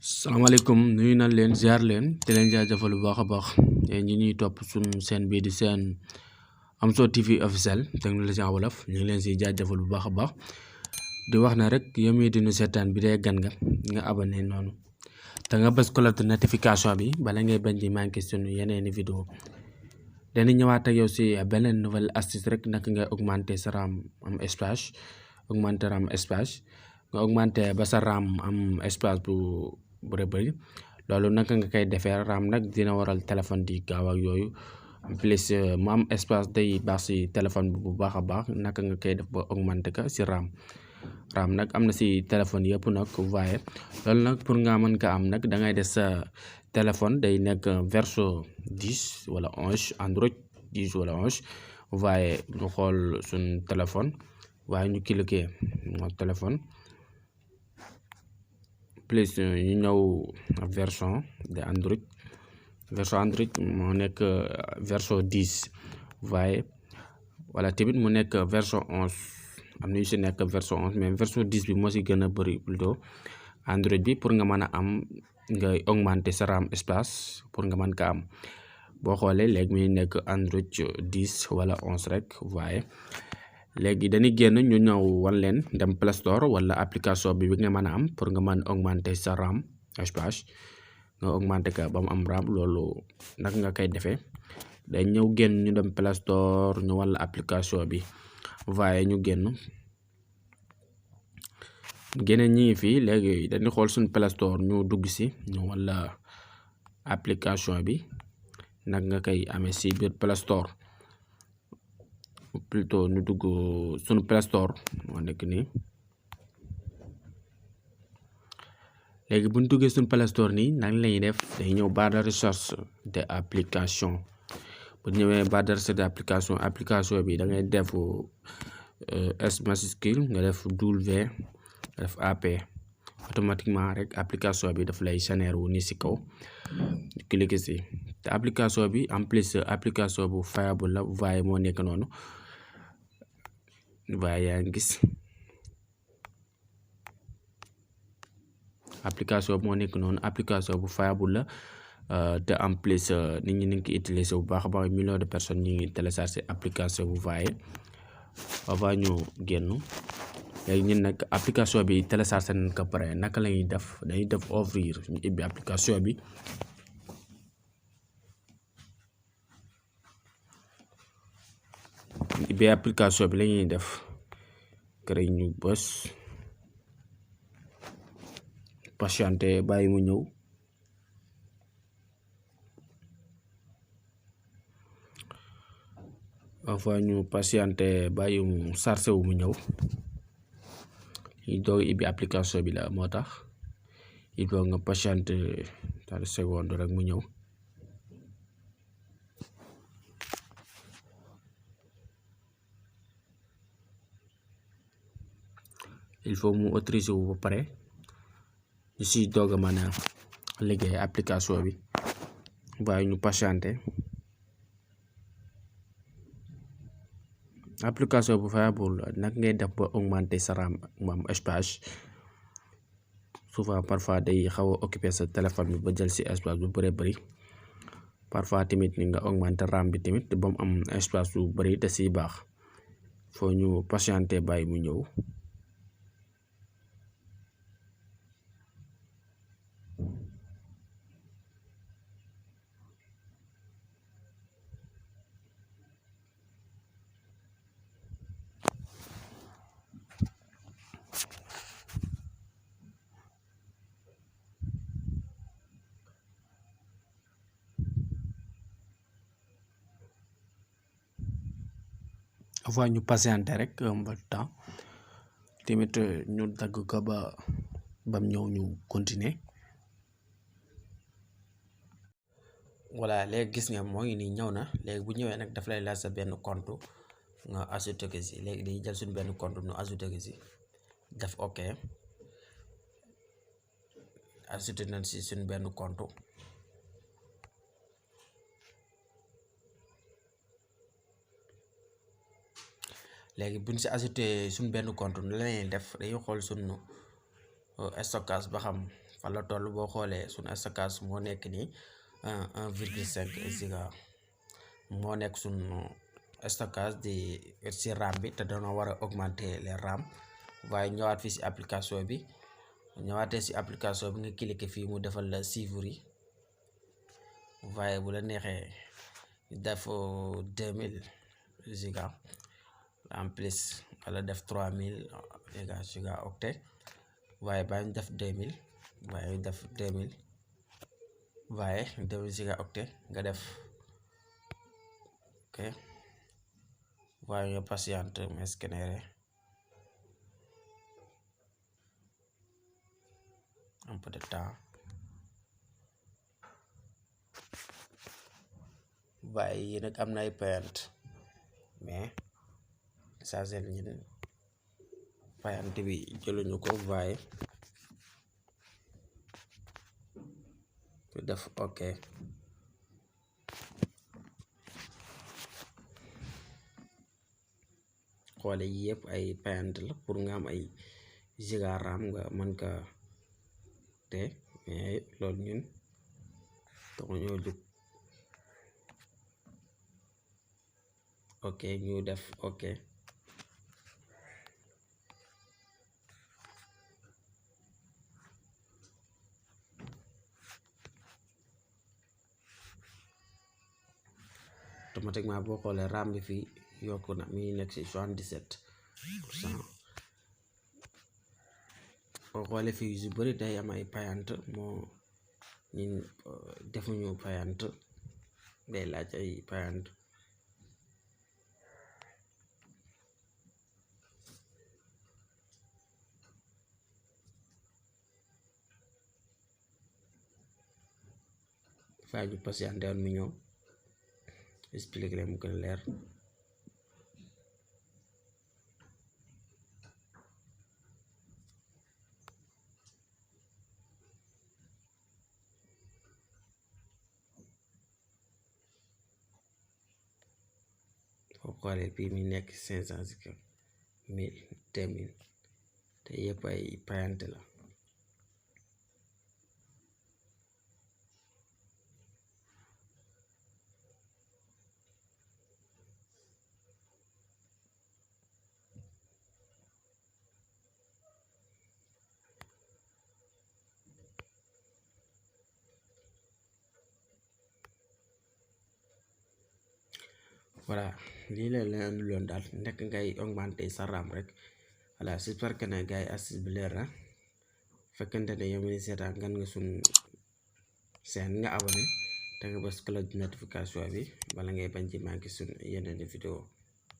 salaamaaleykum nuyu nañ leen ziar leen di leen jaajëfal bu baax a baax ñi ñuy topp suñ seen bii di seen Amso TV officiel technologie en wolof ñu ngi leen si jaajëfal bu baax a baax di wax na rek yow mii di nu seetaan bi dee gan nga abonné noonu te nga bës cloche de notification bi bala ngay bañ di manqué sunu yeneeni vidéo dañu ñëwaat ak yow si beneen nouvelle astuce rek naka ngay augmenter sa RAM am espace augmenter RAM espace nga augmenter ba sa RAM am espace bu bëri loolu naka nga koy defee RAM nag dina waral téléphone di gaaw ak yooyu en plus mu am espace day baax si téléphone bi bu baax a baax naka nga koy def ba augmenter ka si RAM nag am na si téléphone yëpp nag waaye loolu nag pour nga mën ko am nag da ngay des sa téléphone day nekk version 10 wala 11 Android 10 wala 11 waaye ñu xool suñ téléphone waaye ñu cliquer mo téléphone plus ñu ñëw version de Android moo nekk version 10 waaye wala tamit mu nekk version 11 am na yu si nekk version 11 mais version 10 bi moo si gën a bëri plutôt Android bi pour nga mën a am ngay augmenter sa RAM espace pour nga mën ko am boo xoolee léegi muy nekk Android 10 wala 11 rek waaye léegi dañuy génn ñu ñëw wan leen dem Play Store wala application bi nga mën a am pour nga mën augmenter sa RAM espace nga augmenter ka ba mu am RAM loolu naka nga koy defee day ñëw génn ñu dem Play Store ñu wan la application bi waaye ñu génne ñi ngi fii léegi dañuy xool suñu Play Store ñu dugg si ñu wan la application bi nag nga koy amee si biir Play Store plutôt ñu dugg suñu Play Store moo nekk nii léegi bu ñu duggee suñu Play Store nii nag lañuy def day ñëw barre de recherche de application bu ñëwee barre de recherche de application bi da ngay def S majuscule nga def W nga def AP automatiquement rek application bi daf lay générer wu ni si kaw cliquer si te application bi en plus application bu fiable la waaye moo nekk noonu waaye yaa ngi gis application moo nekk noonu application bu fiable la te en plus nit ñi ngi ko utiliser bu baax a baax millions de personnes ñi ngi télécharger application bu waaye avant ñu génn léegi ñun nag application bi télécharger nañ ko pare naka la ñuy def dañuy def ouvrir ñu ibbi application bi bi application bi la ñuy def créer ñu bës patienté bàyyi mu ñëw enfin ñu patienté bàyyi mu chargé wu mu ñëw ñu doog ibbi application bi la moo tax il faut nga patienté 30 secondes rek mu ñëw il faut mu autoriser wu ba pare ñu si doog a mën a liggéey application bi waaye ñu patienté application bu fiable nag ngay def ba augmenter sa RAM am espace souvent parfois day xaw a occuper sa téléphone bi ba jël si espace bu bëri parfois tamit ni nga augmenter RAM bi tamit ba mu am espace bu bëri da siy baax foo ñu patienté bàyyi mu ñëw avant ñu patienté rek ba temps tamit ñu dagg ko bam ñëw ñu continuer voilà léegi gis nga moo ngi nii ñëw na léegi bu ñëwee nag daf lay laaj sa benn compte nga ajouté ko si léegi dañuy jël suñu benn compte ñu ajouté ko si def ok ajouté nañ si suñu benn compte léegi buñ si ajouté suñ benn compte la lañuy def dañuy xool suñu stockage ba xam fa la toll boo xoolee suñu stockage moo nekk nii 1,5 giga moo nekk suñu stockage di ci RAM bi te dañoo war a augmenter les RAM. waaye ñëwaat fii ci application bi ñëwaatee ci application bi nga cliquer fii mu defal la chiffres yi waaye bu la neexee def 2000 giga en plus wala def 3000 gigaoctets waaye baa ñu def 2000 waaye ñu def 2000 waaye 2000 gigaoctets nga def ok waaye nga patiente ma scanner un peu de temps waaye yi nag am na ay payant mais chargé nañu payant bi jëluñu ko waaye ñu def ok xoole yi yëpp ay payant la pour nga am ay giga RAM nga mën ka te mais loolu ñun taxu ñoo jug ok ñu def ok automatiquement boo xoolee RAM bi fii yokku na mi ngi nekk ci 77%. boo xoolee fii yu bari day am ay payant moo ñun defuñu payant day laaj ay payant faa ñu patienté woon mi ñëw expliquer leen mu gën a leer. boo xoolee bii mi nekk 500 1000 2000 te yëpp ay payante la. voilà lii la leen andiloon daal nekk ngay augmenter sa RAM rek voilà j'espère que ne gars yi astuce bi leer na fekkente ne yow mi seetaan ngan nga suñ seen nga abonné te nga bës cloche de notification bi bala ngay bañ ci manqué suñ yeneen vidéo